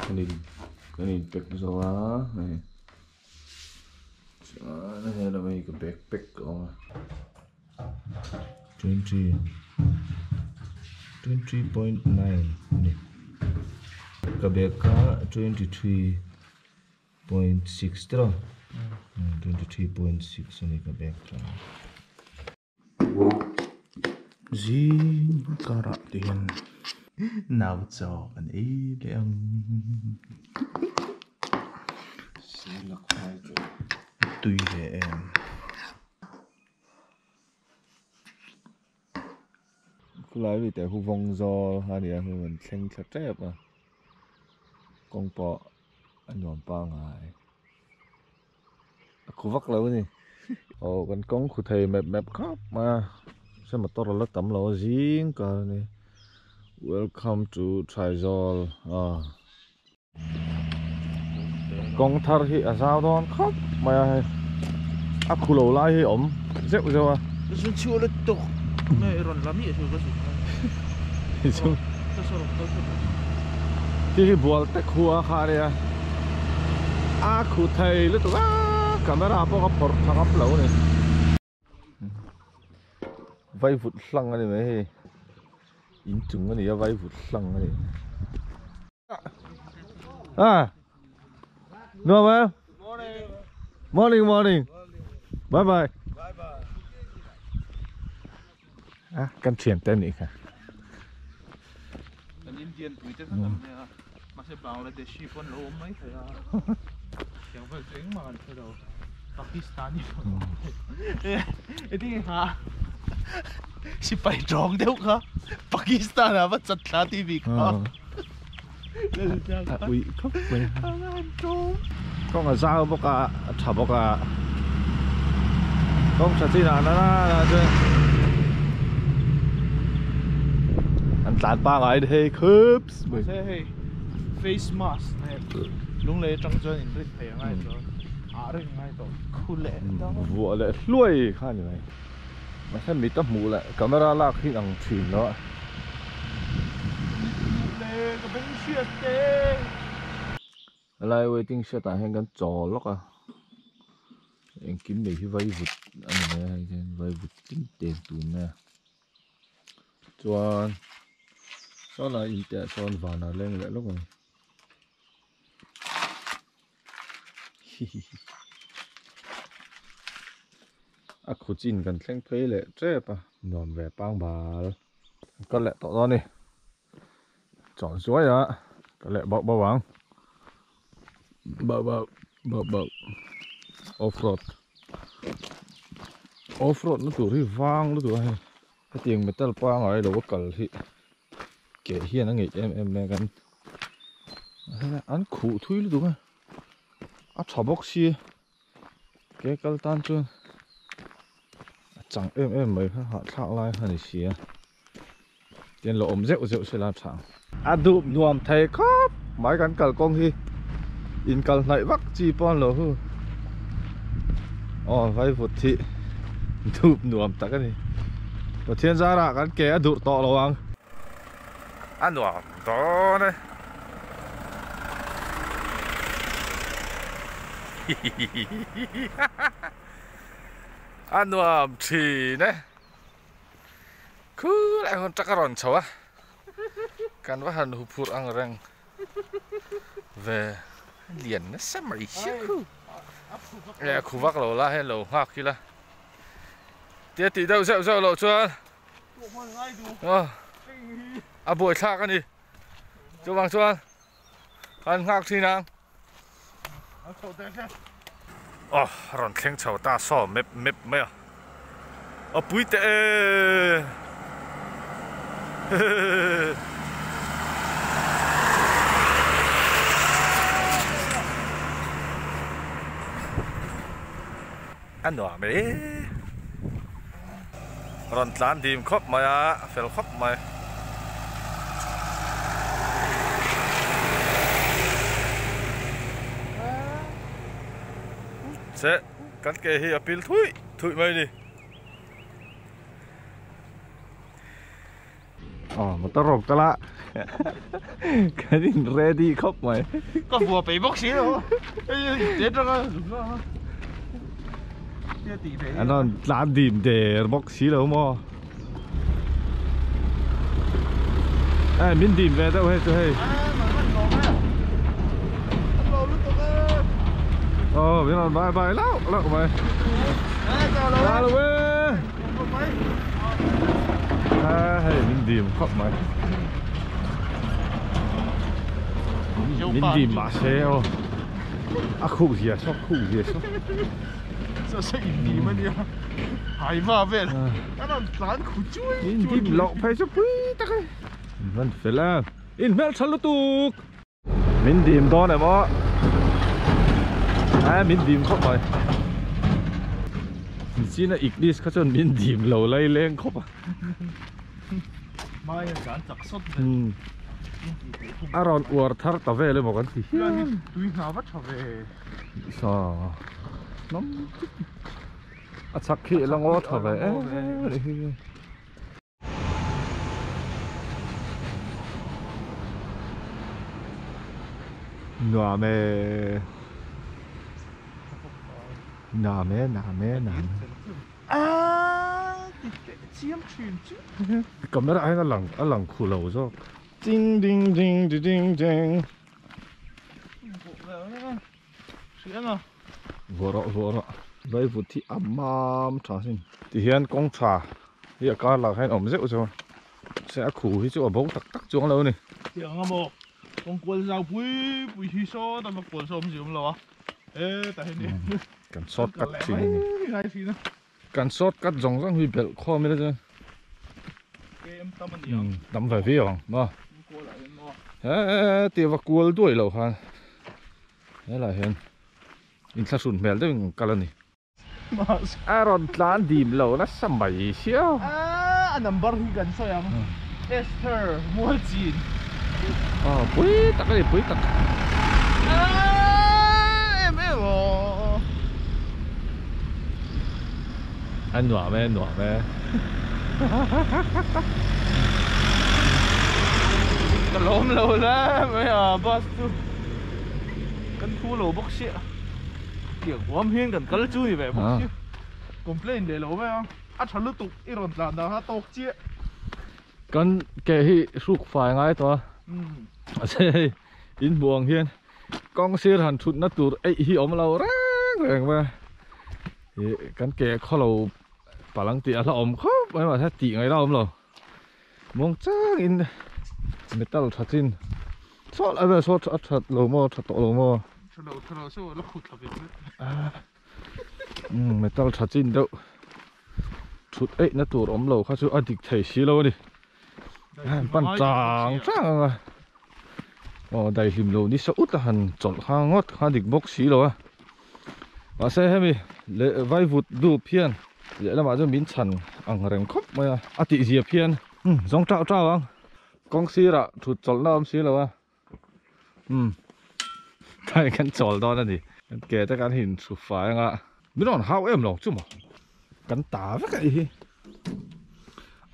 Kan in kan in pack zo a hei chuan helam ah hi ka bag pack a awm a twenty twenty point nine a ni ka bag kha 23.6 te lo 23.6 a ni ka bag kha. Zing karah te hian nau chaw kan ei leh ang. Tui ve em. Khulai mi te hu vawng zawl a nia hu an thleng thla tep a kawng pawh a nuam pangai. A khu vak lo a ni. Aw kan kawng khu thei mep mep khawp mai a se motor a la tam lo a zing kar a ni welcome to Thaizawl aw kawng thar hi a zau dawn khawp mai a hei a khu lo lai hi a awm zeuh zeuh a. Khi hi bual te khua kha a nia a khu thei lutuk a camera pawh ka phawrh tha ngam lo a ni vaivut hlang a ni mai hei inchung a ni a vaivut hlang a ni a nuam em morning morning bye bye a kan thian te anih kha kan Indian pui te khan nia mahse Bangladeshi pawn lo awm mai thei a tiang vel chu engmah an hre lo Pakistani heti ha sipai tawng deuh kha Pakistan ah va chat thla tih bik kha a uih khawp mai kawng a zau bawk a a tha bawk a kawng tha chin ah nana nana chuan an tlan pangai thei khup mai mahse hei face mask nen lunglei atang chuan in rin thei angai chuan ah reng ngai tawh khu leh dawn vuah leh hluai kha a ni mai. Mahse mit a hmuh leh camera lak hi ang thin lo a. Mit hmuh leh ka beng hriat te. Helai waiting shed ah hian kan chawl lawk a, engkim mai hi vaivut a ni mai a hei hian vaivut tin ten tun mai a. Chuan saw lai in te ah sawn van a leng leh lawk a ni. A khu chin kan thleng phei leh tep a nuam ve pang bal ka leh tawh dawn a ni chawlh zuai a ka leh bauh bauh ang bauh bauh bauh bauh off road off road na tur hi vang lutuk a hei hetiang metal pangai lo a kal hi ke hian a ngeih em em mai a kan an khuh thui lutuk a a tha bawk si ke kal tan chuan a chang em em mai kha hahthlak lai kha a ni si a tian lo awm zeuh zeuh sela a tha ang. A dup nuam thei khawp mai kan kalkawng hi in kal hnaih vak chi pawh an lo hu aw vaivut hi dup nuam tak a ni Pathian zarah kan ke a durh tawh lo ang. A nuam dawn e. A nuam thin e. Khulai hun tak a rawn chho a. Kan va han huphurh ang reng ve lian nasa mai hi khu. E a khu vak lo la hian lo nghak ila. Tia tih deuh zeuh zeuh loh chuan a buai thlak a ni chuvang chuan kan nghak thin ang aw a rawn thleng chho ta saw mep mep mai a a pui teh e hehehe. A nuam e. Rawn tlan dim khawp mai a, a fel khawp mai. Che, kan ke hi a pil thui thui mai ni. Aw motor rawng kal a kan in ready khawp mai. Ka vua pei bawk si lo hei te tanga zuk a An rawn tlan dim der bawk si lo maw. Ê min dim ve deuh hei chu hei. Ờ min rawn bye bye lauh lauh mai. Chào lo e. À hei min dim khawp mai. Min dim mah se aw. A khuh zia sawk khuh zia sawk. Sa sa in dim ania. Hai va vel. An rawn tlan khu chui chui. In dim loh phei chu pui tak e. In van fel a. In hmel tha lutuk. Min dim dawn em aw. A min dim khawp mai. Nichina Ignis kha chuan min dim lo lai leng khawp a. Mai a kan chak sawt ve. A rawn uar thar ta vel emaw kan ti hial. Tui hna va tha ve. Sa hnam chip. A chak khi la ngaw tha ve em a ni. Nuam e. Nuam e, nuam e, nuam e. A ti teh chiam thin chu. Camera ah hian a lang a lang khu lo zawk. Ding ding ding di ding ding. Vuah rawh vuah rawh. Vaivut hi a mam tha sin. Tihian kawng tha hi a kar lah hian awm zeuh zeuh a. Mahse a khu hi chu a bo tak tak chuang lo a ni. Tiang a maw kawng kual zau pui pui hi saw ta kual saw awm zia awm lo a. Hetah hian Kan short cut thin a ni. Kan short cut zawng zawng hi belh khawm ila chuan tam ve viau ang maw. He tia va kual duai loh khan helaiah hian inthlahrun hmel deuhin kan kal a ni. A rawn tlan dim lo nasa mai sia. A number hi kan sawi ang Esther Mualchin. Aw pui tak a ni pui tak. Em em aw. A nuam e nuam e. Ka lawm lo hle mai a bus chu kan thu lo bawk sia. Tiang huam hian kan kal chu ni ve bawk sia. Complain leh lo mai a. A tha lutuk i rawn tlan dan kha tawk chiah. Kan ke hi hruk fai ngai tawh a. Mahse hei in hmuh ang hian kawng sir han thutna tur eih hi awm lo reng reng mai a. Ih kan ke khaw lo palang tih a hla awm khawp mai mahse tih ngaih la awm lo. Muang changin metal tha chin saw lai vel saw a that lo maw tha tawh lo maw. Tha lo tha lo saw la khut thla ve zel. Umm metal tha chin deuh thut eih na tur awm lo kha chu a dik thei si lo a ni. Pan chang chang ang a. Aw daihlim lo ni sa ut a han chawlh kha ngawt kha dik bawk si lo a. Mahse hemi leh vaivut dup hian lehlamah chuan min chhan ang reng khawp mai a, a tih zia phian umm zawng tau tau ang kawng sirah thut chawlhna awm si lo a umm tai kan chawl dawn a ni kan ke te kan hin thu fai anga min rawn hau em lo chu maw kan ta vek a nih hi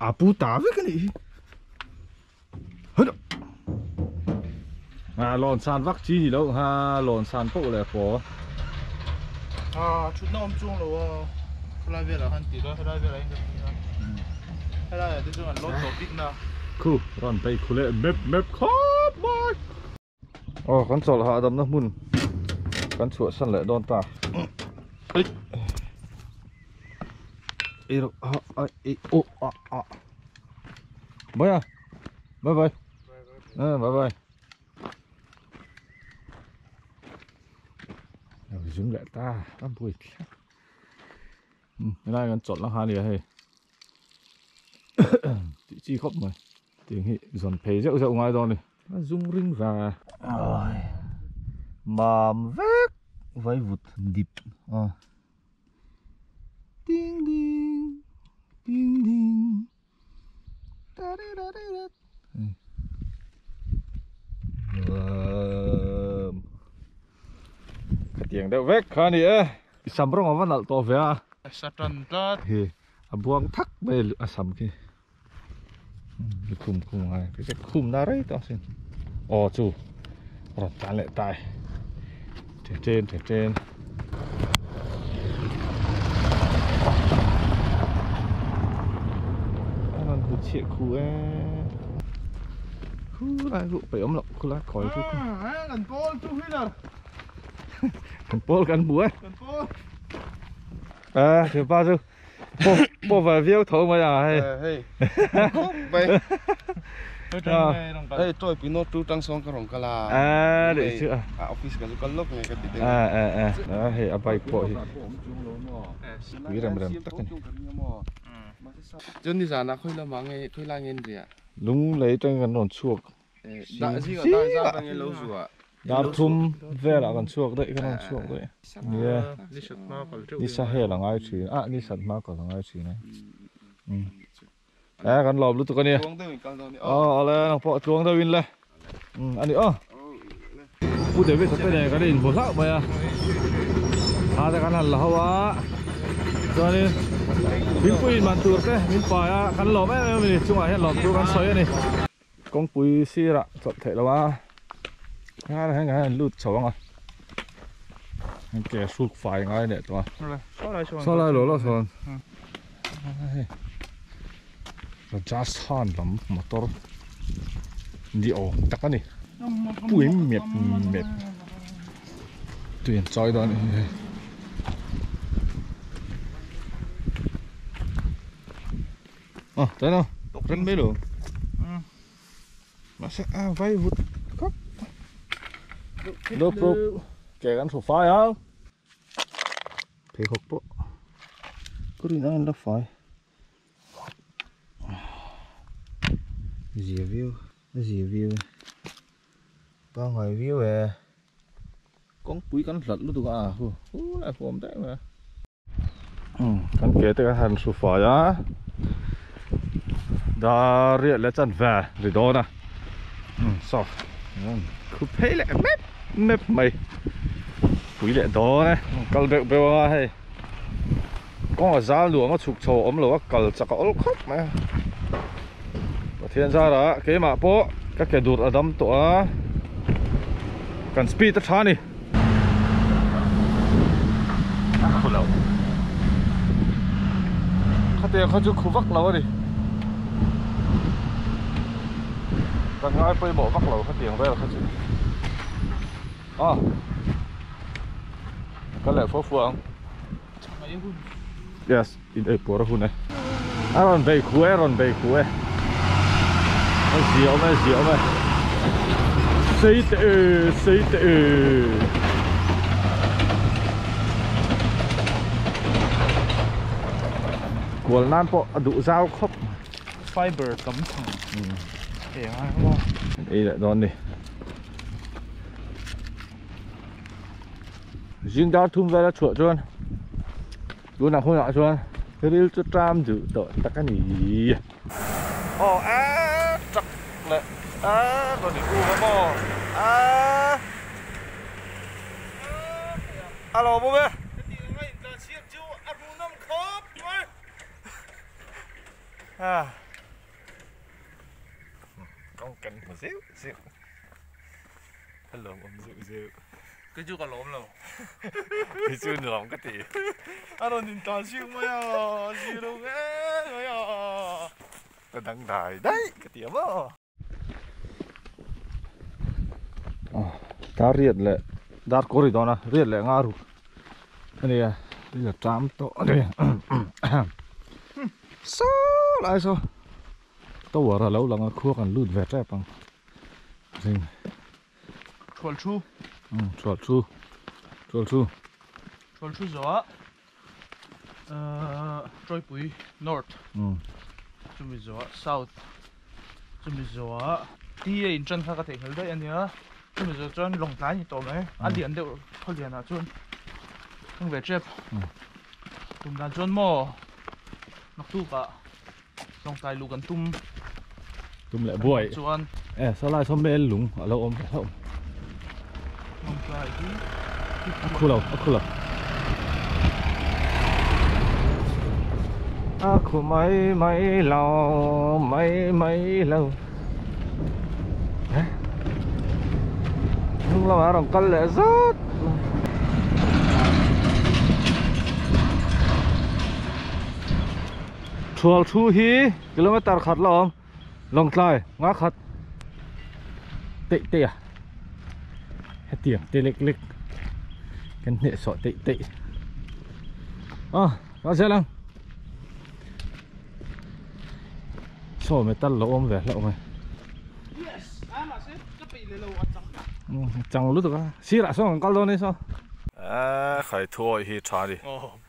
a pu ta vek a nih hi. À lon san vak chi ni lo ha lon san poh leh paw. À thutna awm chuang lo a helai velah khan ti la helai velah hian ka ti a helai ah te chuan an lawn tawh bik na. Khu rawn bei khu leh mep mep khawp mai. Aw kan chawlh hahdamna hmun kan chhuahsan leh dawn ta. Ei rawh a a e aw a a. Bye à. Bye bye. Bye bye. Bye. Zoom lại ta, ta bùi. Cái này kan chawlh na kha nia hei. Tih chi khawp mai. Tiang hi zawn phei zeuh zeuh ngai dawn a ni. A zum ring va. Oi. Mam vek vai vut dip. A. Ding ding. Ding ding. Khatiang deuh vek kha ni e. I sam rawng a va nalh tawh ve a. Sa tan tlat. Hi a buang thak mai a sam khi. Khum khum ngai cái khum na đấy tao xin. Ồ chú rồi tán lại tài trên trên trên ăn hụt chịu khu ấy khu lại vụ phải ôm lộng khu lá khỏi khu gần pol chú huy là gần pol gần búa à thì ba chú bộ vào viêu thấu mà à hay hay Ê tôi bị nó chú trăng xong cái rong cala à để chưa à office cái cái lúc này cái gì à à à đó thì ở bài bộ thì quý rầm rầm tắc này chân đi ra nó khơi là mang nghe khơi là nghe gì ạ đúng lấy trên gần nón chuộc đã gì cả ta ra nghe lâu rồi đã thum về là gần chuộc đấy cái nón chuộc đấy đi xa hè là ngay chỉ à đi sạt ma còn là ngay chỉ này à gần lòm lúc tụi con đi ờ lên nó bỏ chuông đâu in lên anh đi ơ cụ thể về cái này cái này một lắc mày à à cái này là hoa cho nên mình quên màn tuột cái mình phải à cái lòm ấy mình chung là hết lòm tôi cái sợi này con quỳ xì ra chọn thể là ba cái này lụt xấu à kẻ sụt phải ngay để tôi sao lại lỗ lo rồi Rajasthan lắm motor đi ổ tắc cái này bụi mẹp mẹp tuyển chơi đó này à tới đâu rất mấy luôn mà sẽ à vay vụt khóc đâu pro kẻ ăn sổ phai không thì học bộ cứ đi ăn nó phải gì view gì view bao ngày view về con quý con lật luôn tụi à hú lại phồm đấy mà con kế tới cái hàng sụp phở đó đó riêng là chân về rồi đó nè sao cứ thấy lại mép mép mày quý lại đó này cầu bẹo bẹo hay con ở ra luồng nó chụp trồ ấm lúa cầu chắc có khóc mà thiên ra đó cái mà po các cái đụt ở đâm tụa cần speed tất này à lâu khách tiền khách chú khu vắc lâu đi cần ngay bây bỏ vắc lâu khách tiền về là khách chú à cái lại phố phường yes in đây bỏ ra hun này Aaron về khu Aaron về khu diệu mày xí tệ của nam bộ đủ dao khóc fiber cấm thẳng để ai không đi lại đón đi riêng đó thum về là chuột luôn luôn nào không nọ luôn cái đi cho tram dự tội ta cái gì ồ á chặt lại á còn đi u mà mò á alo bố bé à con cần một xíu xíu hello ông dịu dịu cái chú còn lốm rồi cái chú lốm cái gì à rồi nhìn toàn siêu mấy à siêu đâu nghe mấy à ta đăng đài đấy cái tiếng đó ta riết lệ đạt có gì đó nè riết lệ nga rồi cái này bây giờ trám to đây sao lại sao tôi ở lâu là khua còn lụt vẹt ra bằng riêng chuột chu chuột chu chuột chu chuột chu gió trôi bụi north chuẩn bị gió south chuẩn bị gió đi in chân có thể hiểu đấy anh nhớ chuẩn bị gió chân lồng lái như tổ mấy ăn điện đều không điện nào chân không về chép tụm đàn chân mò mặc tu cả lồng tài lục gần tum tum lại buổi ê sao lại sao mê lủng ở lâu ôm không khu lầu khu lầu A khu mai mai lo mai mai lo hnung lamah a rawn kal leh zat Thual thu hi kilometer khat la awm Lawngtlai nga khat teih teih a hetiang te lek lek kan hneh sawh teih teih a ka zel ang saw metal lo awm ve hlauh mai chang lutuk a sirah sawn kan kal dawn a ni saw a khai thuawi hi tha a ni.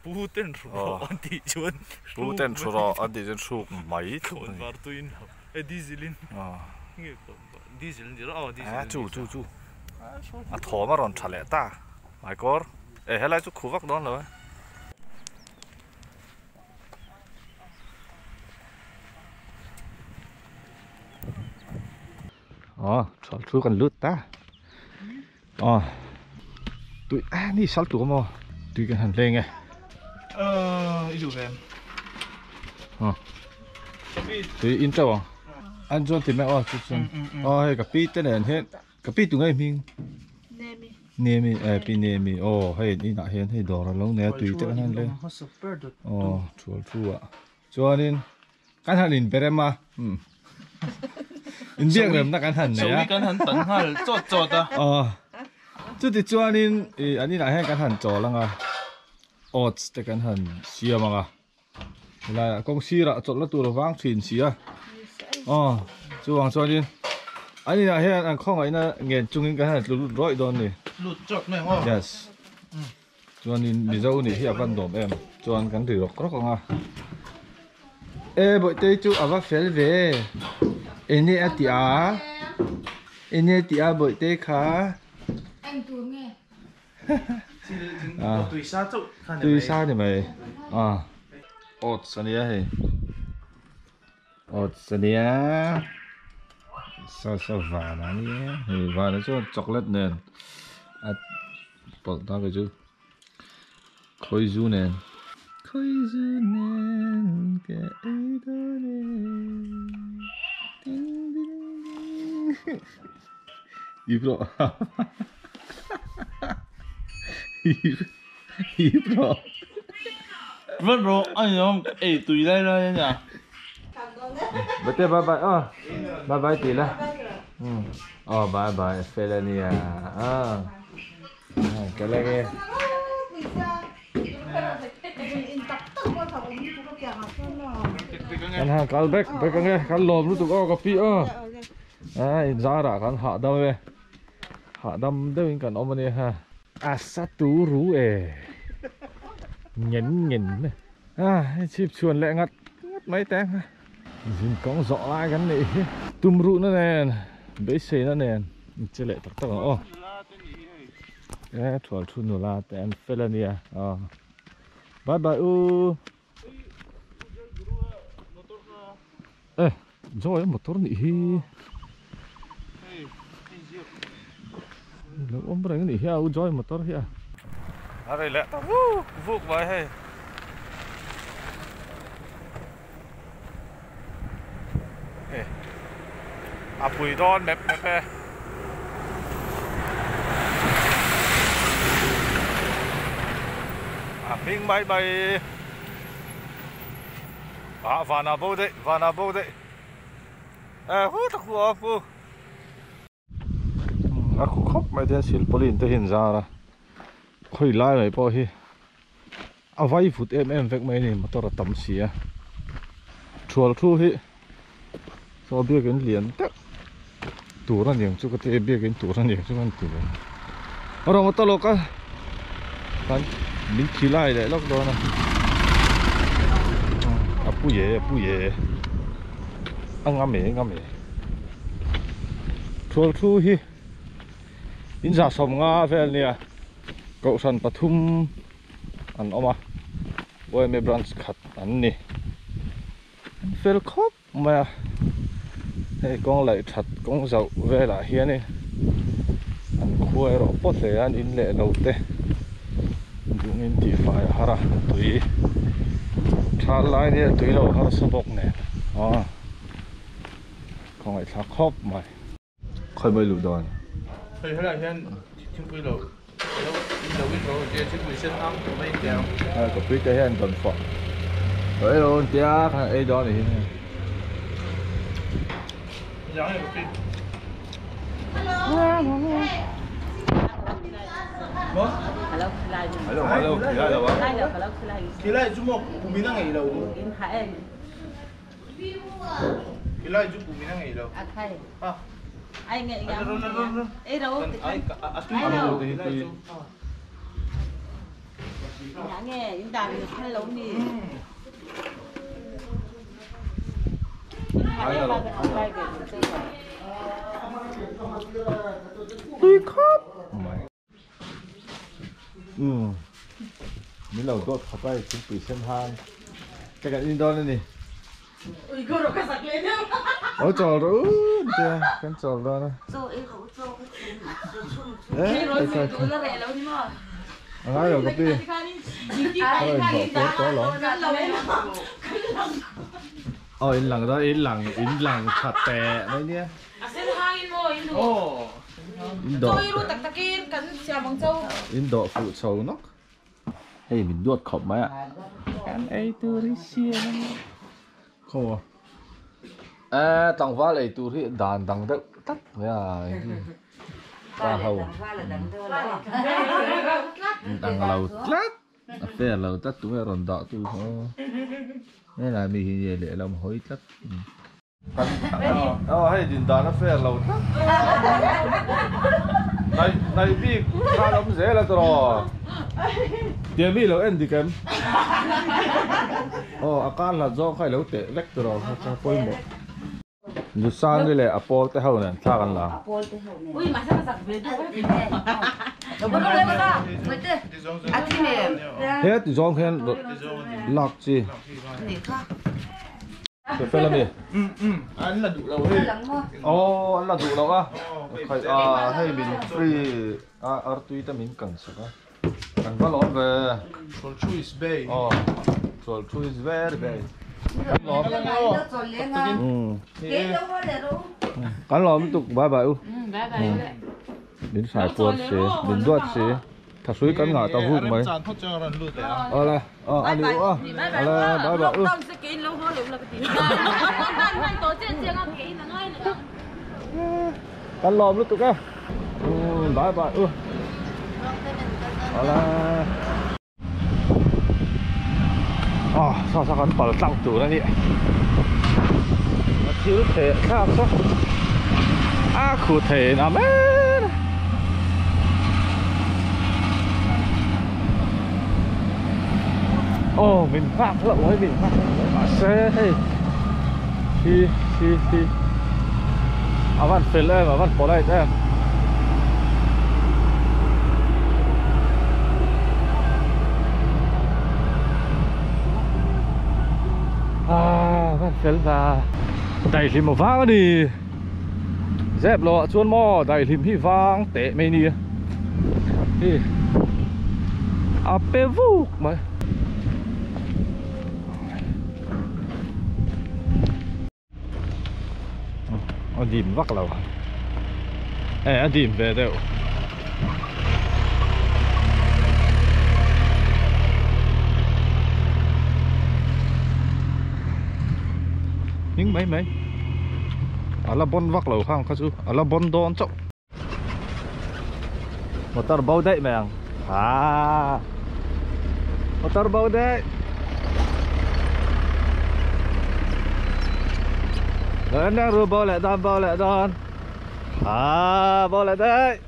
Pu ten thu rawh an tih chuan Pu ten thu rawh an tih chuan hruk mai thung a ni. Khawnvar tuiin lo e diesel in nge khawnvar diesel ni rawh aw diesel a chu chu chu a thawm a rawn tha leh ta hmaikawr e helai chu khu vak dawn lo e. Aw thual thu kan lut ta. Aw tui a ni sal tur maw tui kan han leng e i duh ve aw tui in teuh ang an chuan ti mai aw chu chuan aw hei ka pi te nen hian ka pi tu ngei hming Nemi Nemi e pi Nemi aw hei inah hian hei dawr a lo nei a tui te kan han leng aw thual thu ah chuanin Kan han inberem a, umm inbiak remna kan han nei a. Sawi kan han tan nghal chawt chawt a. Aw, chuti chuanin ih an inah hian kan han chawl ang a, oats te kan han siam ang a, helaiah kawng sirah chawlhna tur a vang thin si a, aw chuvang chuanin an inah hian an khawngaihna ngen chungin kan han tlu lut rawih dawn a ni. Lut chawt mai ang aw. Yes. Chuanin Mizo nih hi a van nuam em chuan kan ri rawk rawk ang a e Bawihtei chu a va fel ve enge a tih a enge a tih a Bawihtei kha tui sa ni mai a oats a nia hei oats a nia sa sa van a nia hei van ah chuan chocolate nen a pawlh ta kei chu khawizu nen khawizu nen ka ei dawn e ding ding ding ip rawh ip ip rawh Vat rawh a ni awm ei tui lai lai a nia. Bate bye bye aw bye bye tih la aw bye bye a fel a nia aw ka la nge. Kan han kal bek bek ange kan lawm lutuk aw ka pi aw a inzarah kan hahdam e hahdam deuhin kan awm a nia ha. A sa turu e ngen ngen a hei chhip chhuan leh ngat ngat mai te ang a zin kawng zawh lai kan neih hi tum ruhna nen beiseina nen in che leh tak tak ang aw e thual thu nula te an fel a nia aw bye bye u e Joy a motor nih hi lo awm reng anih hi a u Joy motor hi a. A rei leh ta vuk vuk mai hei. Hei a pui dawn mep mep e. A hming mai mai. Ah vanah bo daih vanah bo daih eh hu tak hu a pu a khu khawp mai te hian silpauline te hi an zar a khawi lai mai pawh hi a vai vut em em vek mai a ni motor a tam si a thual thu hi saw biakin lian deuh tur a niang chu ka ti a biakin tur a niang chu kan ti ve a rawn ta lawk a kan min khi lai leh lawk dawn a a pu ye a pu ye a ngam e ngam e thual thu hi in zah sawm nga vel nia kohhran pathum an awm a yma branch khat an ni an fel khawp. Mai a hei kawng laih that kawng zauh velah hianin an khua erawh pawt hle a an in leh lo te dungin tihfai a har a tui. Thal lai nia tui lo har sa bawk nen a khawngaih thlak khawp mai. Khawi mai luh dawn. Hei helai hian thingpui lo lo in lo in ro tia thingpui sen hang tur mai in tia. Ha ka pui te hian dawn fawh. Lo ei ro tia khan ei dawn ni hi. Yang e ka pi. Mo? Hello, Hello hello khilai lo a. Khilai chu mo kumina ngei lo. In hai. Khilai chu kumina ngei lo. À khai. À. Ai nghệ À, nhắm. rồi, rồi, rồi. Ê đâu? Ai a tui Ai lo đâu? khilai chu. Nhá nghe, in đàn khai lâu nì. Ai đâu? Tui Tui khop. Mai. Min lo dawt khawp ai thingpui sen hang. Ka kan in dawn ani. Ui cô rồi cái sạc lên nhá. Lo chawl ro tia kan chawl dawn a. Ê Eh, rồi kai mình tụi nó rẻ lâu nhưng mà. Angai lo ka pi. Thôi bỏ phố tó lo. Ờ in lang đó in lang thật tệ đấy nhé. À sen hang in mo in du. Oh. In độ Tôi ru tak takin kan sia bang châu. in độ phụ sầu nó. Hey mình đuột khop mấy ạ. Kan ei tu ri sia. Không à. À tang va lấy tu ri dan dang deuh tắt ya. Ta hầu. Dang lâu tlat. A fair lâu tlat tu ron da tu. Nên là mi hi le lam hoi tlat. Ờ hay din dan a fair lâu tlat. Này này bi kha lam ze la tro. Tiam mi lo en dikem. Ờ a kan la zo khai lo te lek tro kha poi mo. Nu sang le a pol te ho nen thla kan la. Ui mà sao mà sạc về du. Thế thì zong khen lạc chi. Cái phê làm gì? Anh là đủ lâu hết. Ồ, anh là đủ lâu á. Khai à hay mình free à ở tuy ta mình cần sạc á. Cần có lón về. Chol chu is bay. Ồ, chol chu is very very. Cần lón. Ừ. Cần lón tục bye bye u. Ừ bye bye. Đến xài cuốn xí, đến đuột xí. Thật suy cắn ngã tao vụt mấy. Ờ là, ờ ăn đi u. Bye Ờ bye. bye bye u. Lockdown sẽ kiến lâu hơn là cái gì. Tổ chức riêng ăn kiến là ngay nữa. Cắn lòm lúc tụi cái. Bye bye u. Ờ là. À, sao sao hắn bảo tăng tủ ra đi. Nó thiếu thể khác sao? À, cụ thể nào mấy. Ồ, mình phát lậu ấy, mình phát lậu. Xe hay. Hi, hi, hi. À, bạn phê lên mà bạn bỏ lại em. À, bạn phê là đầy thì một vang đi. Dẹp lọ chuôn mò, đầy thì hi vang tệ mày nè. Hi. À, bê vụt mày. A dim vak lo. Eh a dim ve deuh. Nhưng mấy mấy. A la bon vak lo khang kha chu, a la bon don chau. Motor bao dai mang. À. Motor bao dai. Rồi anh đang rùa bao lại đòn. À, bao lại đây.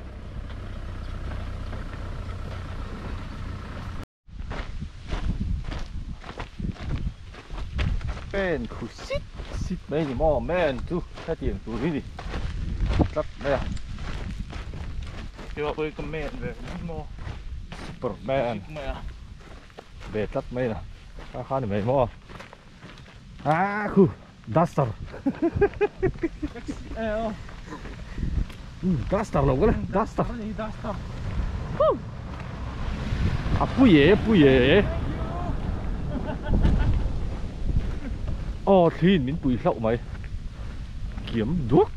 Bên khu xít xít mấy gì mò men chú, cái tiền chú đi đi. Tắt đây à. Thì bảo tôi comment về mò. Superman. Về tắt mấy nè. Khá khá thì mấy mò. À khu. Duster. Duster lâu cái này, Duster. À, bùi dễ, bùi dễ. Aw thlin min pui hlauh mai. Kiam duak.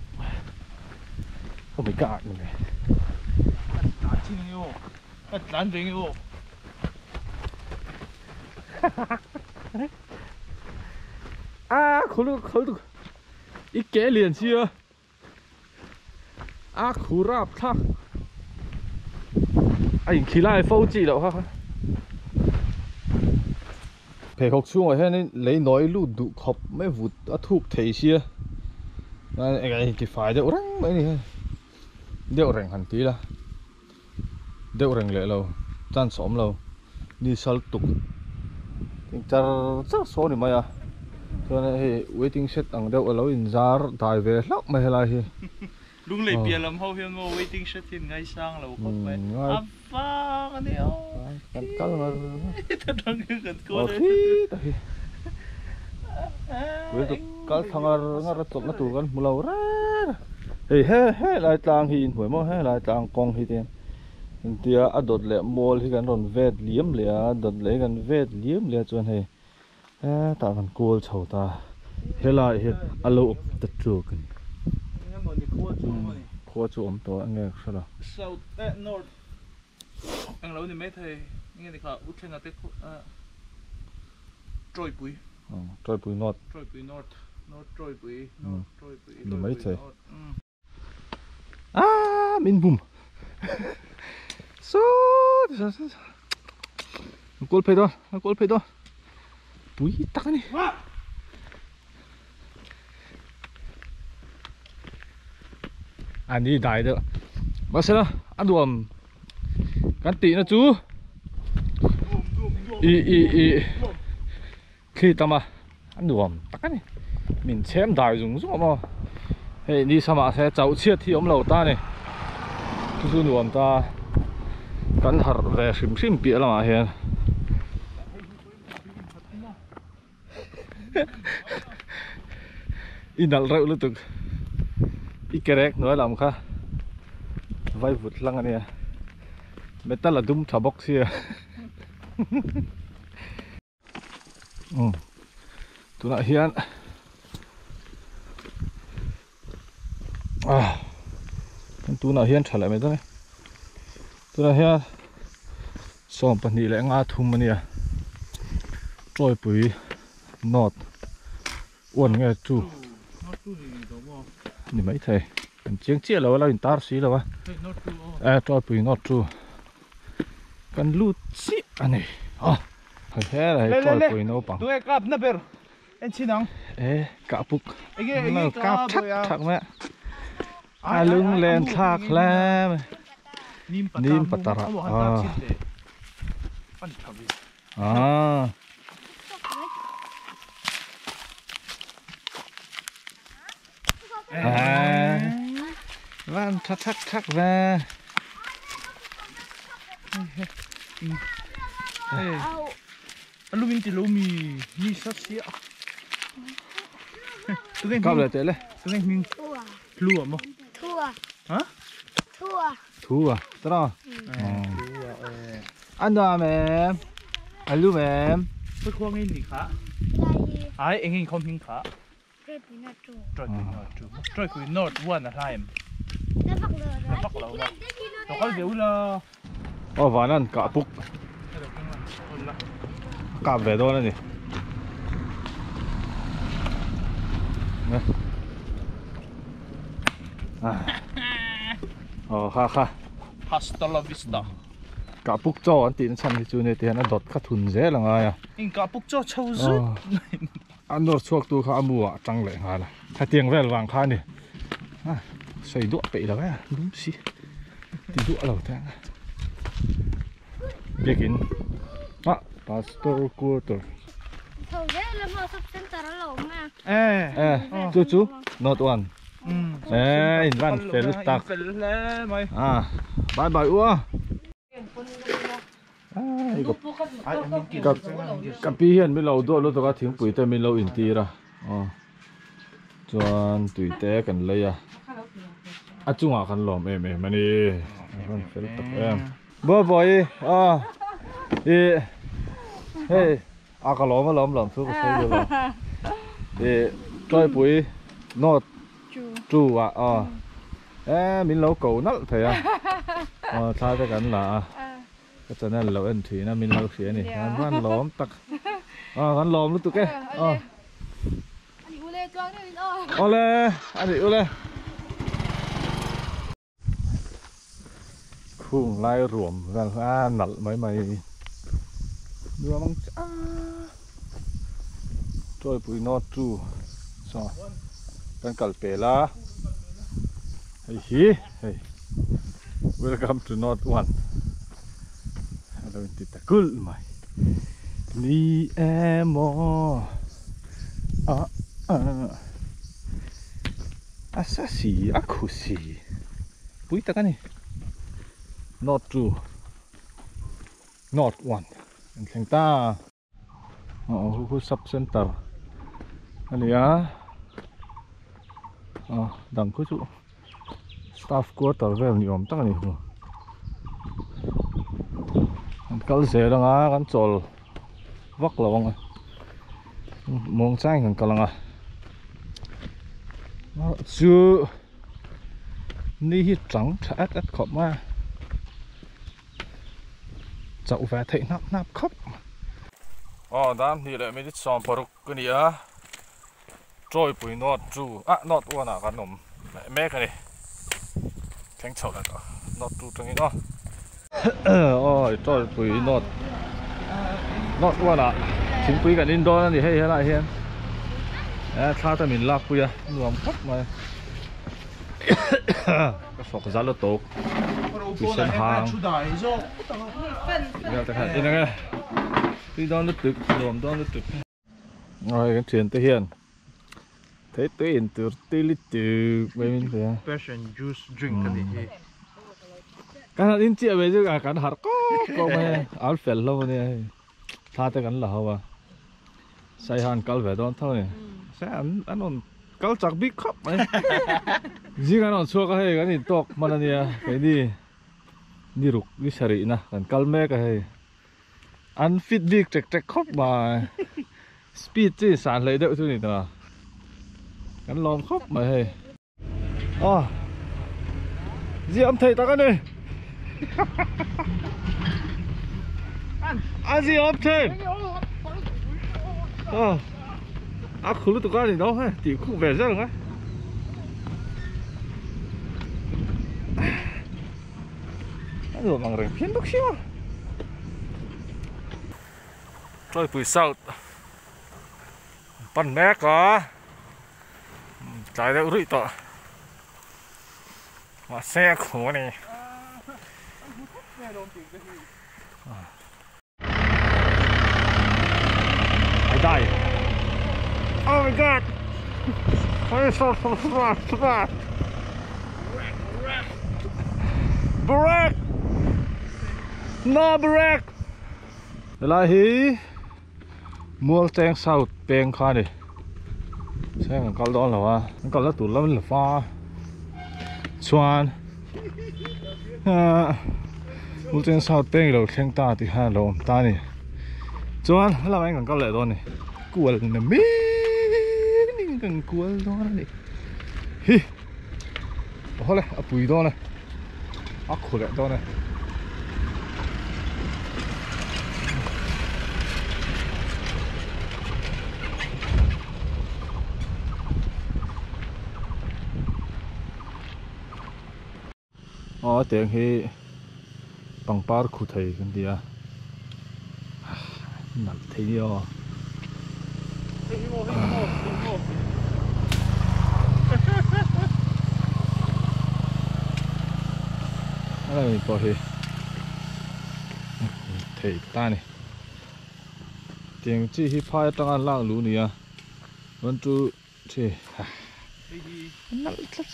Oh my god. Tlan chin nge aw. Ka tlan ve nge aw. A khulu khulu. I ke lian sia. A khu rap thak. A in khilai fo chi lo kha. Pheikhawk chhungah hianin lei nawi lut duh khawp mai vut a thuk thei sia eng a inti fai deuh reng mai ni hei deuh reng han ti ila deuh reng leh lo chance a awm lo ni sal tuk eng char char sawn ni mai a chuan hei waiting shed ang deuh a lo inzar dai ve hlauh mai helai hi. Lunglei piah lam ho hian maw waiting shed hi an ngaisang lo khawp mai. A vang a nia aw. Kan kal ngar ngar. Ta dang hi kan kawl e. Khi ta hi. Tui tuk kal thla ngar ngar a chawlhna tur kan hmu lo reng a. Hei he he lai tlang hi inhmuai maw he lai tlang kawng hi te hian engtia a dawt leh mual hi kan rawn vet liam leh a dawt leh hi kan vet liam leh a chuan hei Hetah kan kawl chho ta, helaiah hian a lo awm ta tawk a ni. Engemaw ni khua chu awm a ni. Khua chu awm tawh enge ka hre lo. South eh north eng lo ni maithei enge ni kha U Thlenga te khu ah Tawipui. Tawipui north. Tawipui north, north Tawipui, north Tawipui, Ni maithei. North. Ah min bum saw kawl phei dawn a kawl phei dawn pui tak a ni a ni dai deuh mahse la a nuam kan tihna chu i i i Thli tam a, a nuam tak a ni. Min chhem dai zung zung a maw. Hei ni samah se chauh chhiat hi awm lo ta a ni. Chu chu nuam ta. Kan harh ve hrim hrim piah lamah hian. I nalh reuh lutuk. I kerek hnuai lam kha vai vut hlang a nia. Metal a dum tha bawk sia. Tunah hian ah tunah hian tha leh mai dawn e tunah hian 25 a nia tawipui north one nge two ni maithei an chiang chiah lo a lo intar si lo a eh tawipui north two. Kan lut chiah a ni a hei helai hi tawipui naupang Tunge kap na ber en chhin ang e kah puk lo kap thak thak mai a a lunglen thlak hle mai nim patara a a van tha thak thak ve Alumin ti lo mi mi sa sia Kap le teh le Tunge hming Thua maw Thua Ha Thua Thua tara An nuam em Alum em Khawi khuang in ni kha Ai eng in khawm hming kha Troipui North one a hlaim Na vak lo ma Lo kal ve ula Aw vanan kah puk kap ve dawn a ni Aw kha kha Hasta la vista Kah puk chaw an tih na chhan hi chu nia ti hian a dawt kha thun zel a ngai a In kah puk chaw chho zut A nawr chhuak tu kha a mu ah a tang leh nghal a, hetiang vel vang kha a ni. A sawi duah peih lo e, lum si ti duah lo te ang a. Biakin ah pastor quarter. Tho vel a maw sub center a lo awm a. Eh chu chu not one. Eh in van fel tak. Fel hle mai. Ah bye bye u a. Ka pi hian min lo duah lutuk a thingpui te min lo intir a aw chuan tui te kan lei a a chungah kan lawm em em a ni a rawn fel tak em baw bawi aw ih hei a ka lawm a lawm lawm chu ka sawi duh lo. Troi pui not chu à ờ mình lâu cầu nalt thế à tha cho cảnh là cái channel lâu anh thủy nó mình lâu xía này ăn lóm tắc ăn lóm lúc tụi cái ole anh ule khung lai ruộng ra nalt mấy mày đưa măng cha trôi pui not chu so kan kalpela hey hey welcome to North One hello tita kul mai ni emo a a asasi akusi pui takani North 2 North 1 anh thằng ta khu sub center anh á đằng cứ chỗ staff quarter về nhiều tắc này anh câu dễ đó ngá anh chol vắt là vâng mong trái thằng câu à chứ ni hít trắng chả ít khop mà chậu về thấy nắp nắp khóc đám thì lại mới đi xòm paruk cái này á trôi bụi nọt chu à nọt uốn à cái nấm mẹ cái này thằng chậu là nọt chu trong cái đó trôi bụi nọt nọt uốn à chính bụi cái in đó thì hay hay lại hiện tha ta mình lắp bụi à nuông khóc mà cái sọc giá là tốt bụi sen hàng đi đón nó tự nuông đón nó tự rồi cái chuyện tới hiện thế tới hiện từ tí lít từ mấy mình thế passion juice drink cái gì cái này in chia về chứ cả cái hạt có mà áo phèn lâu này tha tới cái là hao à sai hàn câu về đón thôi sẽ ăn ăn on câu chặt bị khóc ấy chỉ cái nó chua cái hay cái này tóc mà này cái đi đi rục đi sari na còn câu mẹ cái hay ăn fit big trek trek khóc mà speed chỉ sản lấy đậu thôi này ta gắn lom khóc mà hay gì âm thầy ta cái này ăn gì âm thầy à khử tụi con thì đâu hay thì cũng về rất là ngay rồi bằng rừng phiến đúc xíu rồi buổi sau pan mẹ có trái đậu rụi tọ mà xe khổ này I die. Oh my god! I'm so fast. Break! No break! Lại hi mual cheng south peng kha ni sang kan kal dawn lo a kan kal la tur lam la fa chuan mual cheng south peng lo thleng ta ti khan lo awm ta ni chuan lam anh kan kal leh dawn ni kual na mi ning kan kual dawn ani hi hole a pui dawn a a khu leh dawn a. Tiếng hi bằng par khu thầy cái gì à nặng thế nhở đây mình bỏ hi thầy ta này tiếng chỉ hi phai tăng ăn lang lú nè vẫn chú thì nặng thật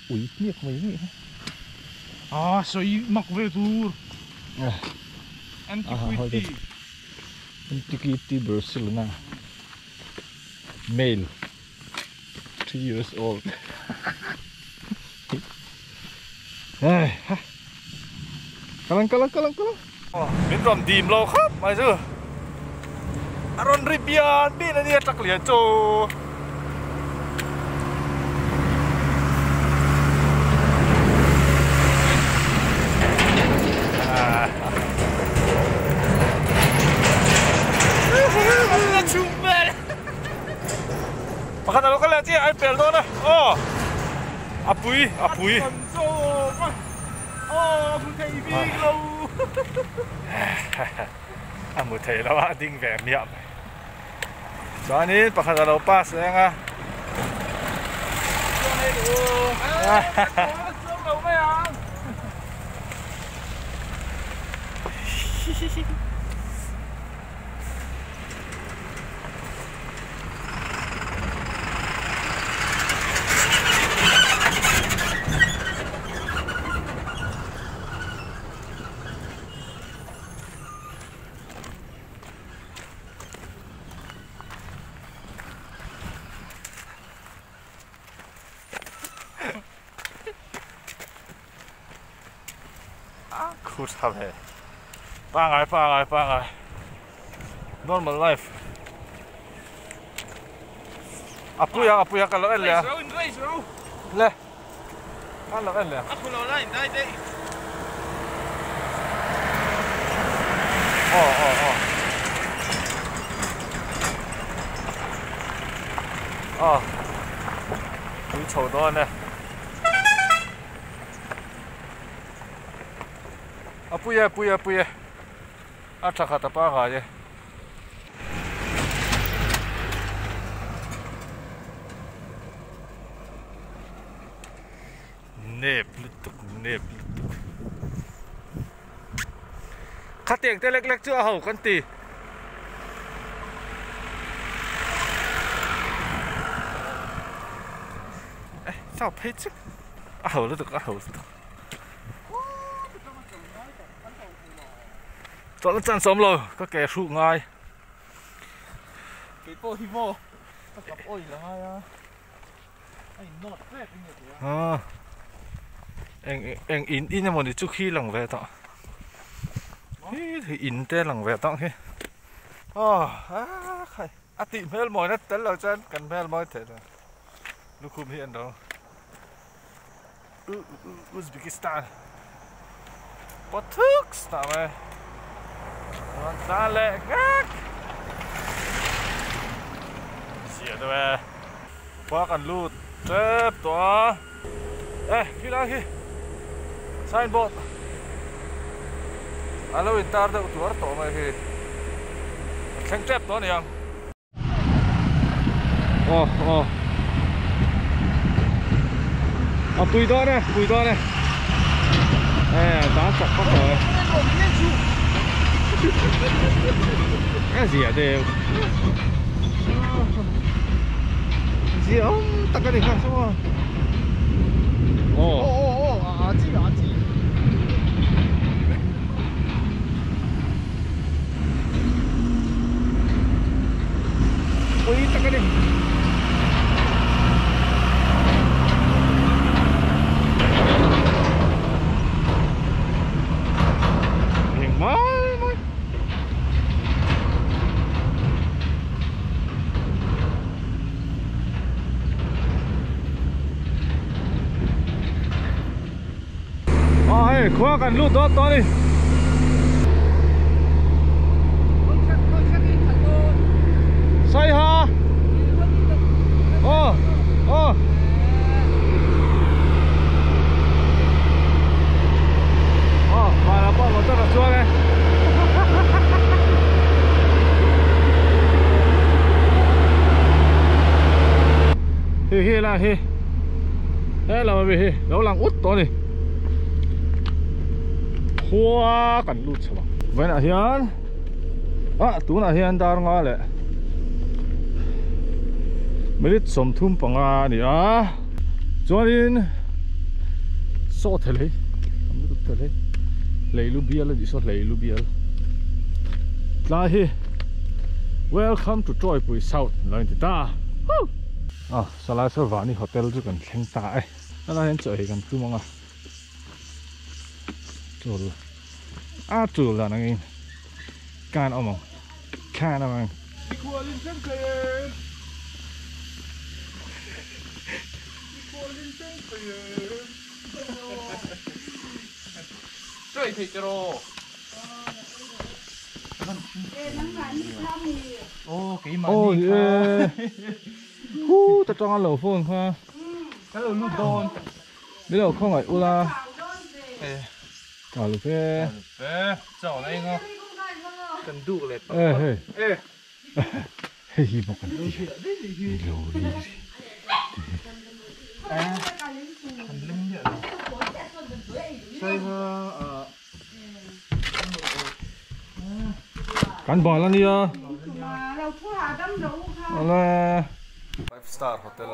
ui miệng mấy nhỉ à soi mặc về tour antiquity antiquity Barcelona male 3 years old kalang kalang kalang kalang mình còn tìm lâu khắp mà chứ Aron ri bian bian ani truck lian chu. Pakhat alo kal leh chiah ai pel dawn a aw a pui a pui a hmu thei lo a a ding ve miah mai chuanin pakhat alo pass leh ang a Khu tha ve pangai pangai pangai normal life a puia a puia ka lo en leh a le ka lo en leh a aw aw aw aw pui chho dawn e a pui e pui e pui e a tha khat a pangai e. Nep lutuk nep lutuk khatiang te lek lek chu a ho kan ti. Eh sao phei chu a ho lutuk a ho lutuk chawlh chan sawm lo ka ke hruh ngai. Kei pawh hi maw ka kap oil a ngai a. Eng eng in in emaw ni chu khi lang ve tawh hi in te lang ve tawh khi aw a khai a tih hmel mawi na tel lo chuan kan hmel mawi theih lo lukhum hi an ro Uzbekistan pathuk tah mai rawn tlan leh ngak zia deuh e khua kan lut tep tawh a e khilai khi signboard a lo intar deuh tuar tawh mai hi a thleng tep tawh a ni ang. Aw aw a pui dawn e pui dawn e e dan chak vak lo e a zia deuh zia awm tak a ni kha saw aw aw aw a chi a chi Pui tak a ni. Eng mai mai. Aw hei khua kan lut dawt tawh a ni. Saiha Aw aw Aw vanah pawh motor a chuang e. Hei hi lai hi helam ami hi lo lang ut tawh a ni khua kan lut chho ang vawiinah hian ah tunah hian dar nga leh minute 35 a ni a chuanin saw thel hi tam lutuk thel hi hlei lu bial a nih saw hlei lu bial tlai hi welcome to Tawipui South lo inti ta. A salai saw vani hotel chu kan thleng ta e helai hian chaw ei kan tum ang a tul a tul dan angin kan awm ang kan awm ang. Oh yeah. Hu ta tang lo phone kha. Ka lo lu don. Ni lo khong ai ula. Ka lu fe. Fe, chao lai nga. Kan du le pa. Eh hey. Eh. Hei hi mo kan ti. Lo ri. Eh. Kan lim ya. Sai ha Kan ba lan nia. Ala. 5 star hotel.